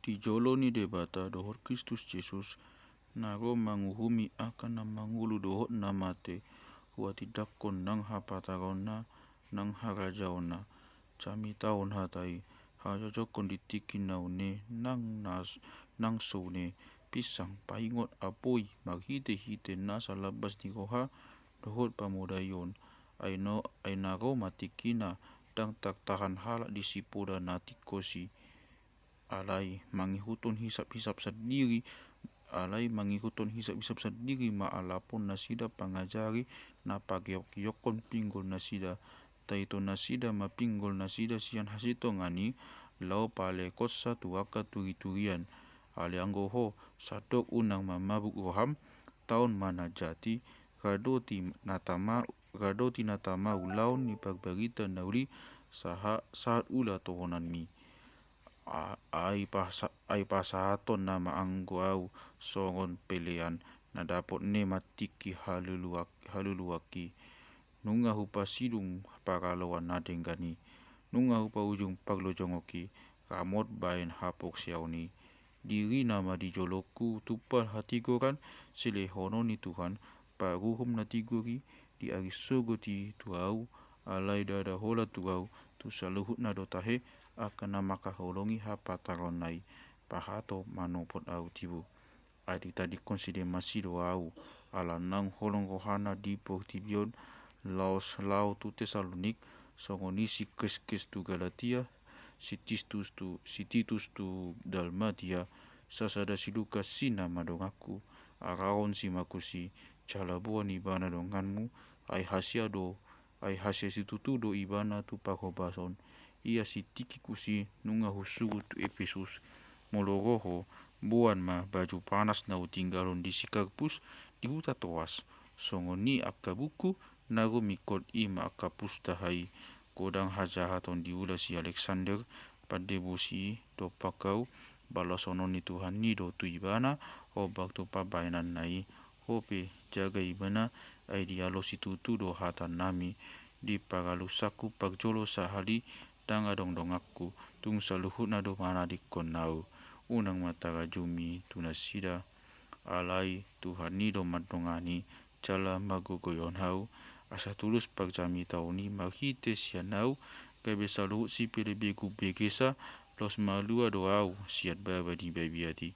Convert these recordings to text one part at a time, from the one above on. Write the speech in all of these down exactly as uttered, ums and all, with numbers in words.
Di jolo ni Debata dohot Kristus Jesus, na ro manguhumi angka na mangolu dohot na mate, huhatindanghon nang hapataranna nang harajaonna. Jamitahon hata i, hajojokhon di tingki na une nang nas, nang so une, pinsang, paingot, apoi, marhitehite nasa lambas ni roha dohot pamodaion. Ai na ro ma tingkina, ndang tartahan halak di sipoda na tingkos i. Alai mangihuthon hisap-hisap sandiri, alai mangihuthon hisap-hisap sandiri ma alapon nasida pangajari na pageok-geokhon pinggol nasida. Taito nasida ma pinggol nasida sian hasintongan i, laho paalekonsa tu angka turi-turian. Alai anggo ho, sandok unang ma mabuk roham, taon ma na jati, radoti na tama, radoti na tama ulaon ni parbarita na uli, sahat, sahat ula tohonanmi. Ai pasahaton nama anggo au songon pelean na dapot ne ma tingki haluluaki. Nunga hupasidung paraloan na denggan i, nunga hupaujung parlojongonki, ramot baen haporseaon i. Diri nama di jolongku tumpal hatigoran, silehonon ni Tuhan, paruhum na tigor i, di ari sogot i tu au, alai ndada holan tu au, tu saluhutna do tahe, angka na mangkaholongi hapataranna i, pahato manopot au tibu. Ai ditadingkon sidemasi do au, ala naung holong rohana di portibi on, laos lao tu Tesalonik, songon i si Kreskes tu Galatia, si Titus tu, si Titus tu Dalmatia, sasada si Lukas si na madonganku, araon si Markus i, jala boan ibana donganmu, ai hasea do, ai hasea situtu do ibana tu parhobason. Ia si Tikikus i nunga husuru tu Epesus. Molo ro ho, boan ma baju panas na hutinggalhon di si Karpus di huta Troas. Songon i angka buku na rumingkot, i ma angka pustaha i. Godang hajahaton diula si Aleksander, pande bosi i, dompak au, balosan ni Tuhan i do tu ibana, ombak tu pambahenanna i. Ho pe jaga ibana, ai dialo situtu do hatanami. Di pangalusanku parjolo sahali, ndang adong donganku, tung saluhutna do manadingkon au. Unang ma tarajumi tu nasida. Alai Tuhan i do mandongani, jala margogoihon hau, asa tulus parjamitaon i marhite sian au, gabe saluhut sipelebegu begesa, laos malua do au sian baba ni babiat i.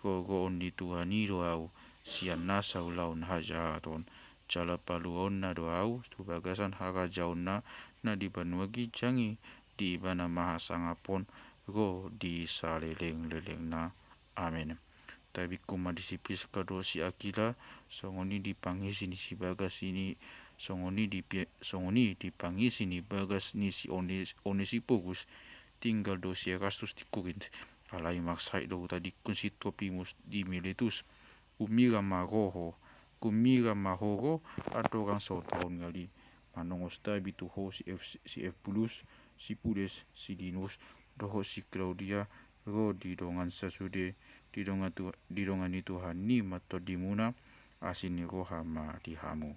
Gogoon ni Tuhan i do au sian nasa ulaon hajahaton, jala paluaonna do au tu bagasan harajaonna na di banua ginjang i, di ibana ma hasangapon ro di saleleng-lelengna. Amen. Tabingkon ma di si Priska dohot si Akila, songon i di pangisi ni si bagas i, songon i di pi-, songon i di pangisi ni bagas ni si Ones-, Onesiporus, tinggal do si Erastus di Korint. Alai marsahit do hutadingkon si Tropimus di Miletus. Humbira ma ro ho, humbira ma ho ro, andorang so taon ngali. Manongos tabi tu ho si Ef-, si Eubulus, si Pudes, si Linus, dohot si Klaudia, ro di dongan sasude. Didongani Tuhan i ma tondimuna, asi ni roha ma di hamu.